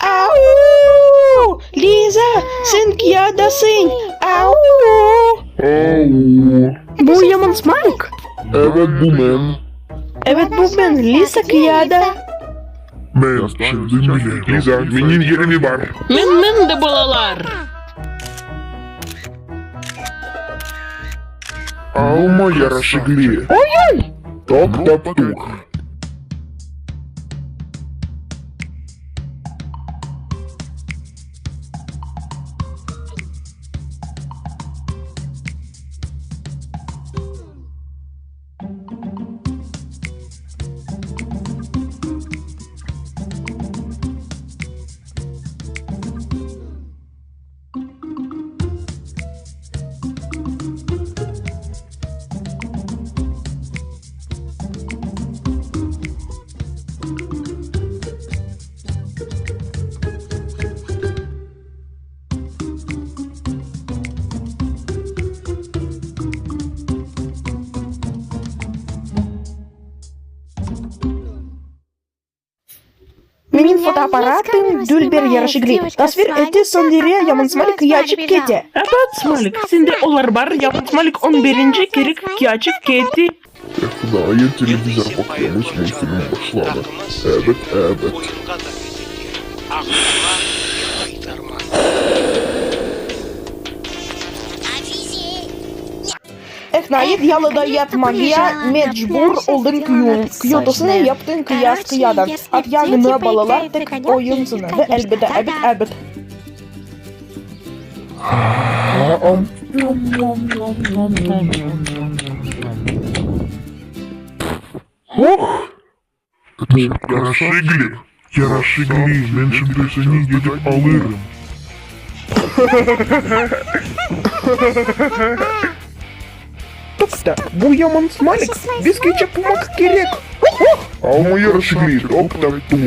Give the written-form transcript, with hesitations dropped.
Au! Liza, sen qyadasıñ? Au! Au! Bu yaman Smalik? Evet, bu men. Evet, bu men, Lisa qyada? Men şimdi bile. Liza, menim yerime bar. Men mında, balalar! Alma yaraşıqlı. Oy-oy! Toqtap tur. Menim fotoapparatım dülber yaraşıqlı, tasvir ete, soñra yaman Smalik qaçıp kete. Ebet, Smalik, sende olar bar, yaman Smalik on birinci kere qaçıp ketti. Eh, Hudayım, televizor baqamız, multfilm başladı. Ebet, ebet. Eh, Nait, yalıda yatmağa mecbur oldıñ Kyotasını yaptıñ qıyas qıyadan, At yanına balalar tek oyunsın Ve elbette, ebet, ebet. Oh! Yaraşıqlı, yaraşıqlı, men şimdi seni yedip alırım. Toqta, bu yaman Smalik, bizge çapmaq kerek! Oh! Alma yaraşıqlı, toqtap tur.